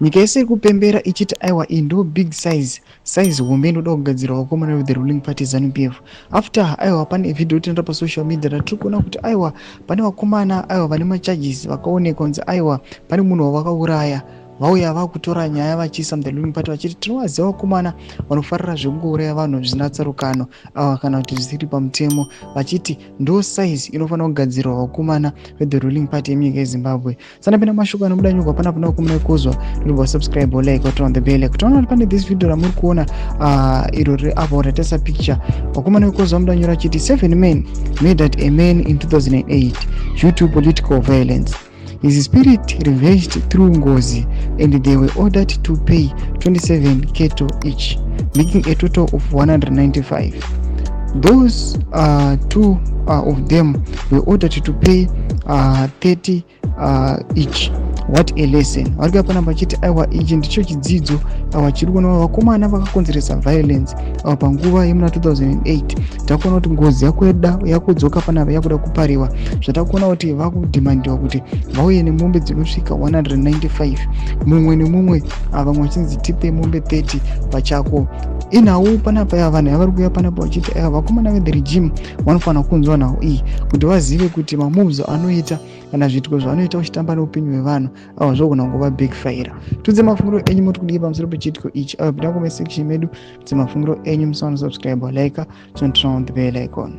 Nyika yese iri kupembera ichiti aiwa, iyi ndo big size, size hombe inoda kugadzirwa vakomana ve the ruling party ZANU PF. After aiwa pane vhidhiyo tinoenda pasocial media ratiri kuona kuti aiwa pane vakomana aiwa vane macharges vakaonekwa kunzi aiwa pane munhu wavakauraya. Vauya vakutora nyaya vachiisa muthe ruling party vachiti tinovaziva vakomana vanofarira zvekungouraya vanhu zvisina tsarukano ava kana kuti zvisiri pamutemo, vachiti ndo size inofanira kugadzirwa vakomana vethe ruling party yemunyika yeZimbabwe. Sanapinda mashoko anobuda nyogwa panapa nakumuna kozwa ndobva subscribe, like, turn on the bell icon. Toona kuti pane this video ramuri kuona iro riri apo rataisa picture. Vakomana vekozwa muda nyora achiti seven men murdered a man in 2008 due to political violence. His spirit revenged through ngozi and they were ordered to pay 27 cattle each, making a total of 195. Those two of them were ordered to pay 30 each. What a lesson! Vari kuya panapa vachiti aiwa, ichi ndicho chidzidzo aiwa chiri kuona vakomana vakakonzeresa violence aiwa panguva yemuna 2008. Takuona kuti ngozi yakuda yakudzoka panapa, yakuda kupariwa. Zvatakuona kuti vakudemandiwa kuti vauye nemombe dzinosvika 195 mumwe nemumwe, vamwe vachinzi tipe mombe 30 pachako. Inhau panapa ya vanhu yavari kuuya panapa vachiti aiwa, vakomana vethe regime vanofanira kunzwa nhau iyi kuti vazive kuti mamoves anoita kana zviitiko zvavanoita uchitamba neupenyu hwevanhu ava zvogona kungova backfire. Tudze mafungiro enyu, moti kudii pamusoro pechiitiko ichi? Ava pinda comment section medu, dzemafungiro enyu. Musaona subscribe, like, turn on the bell icon.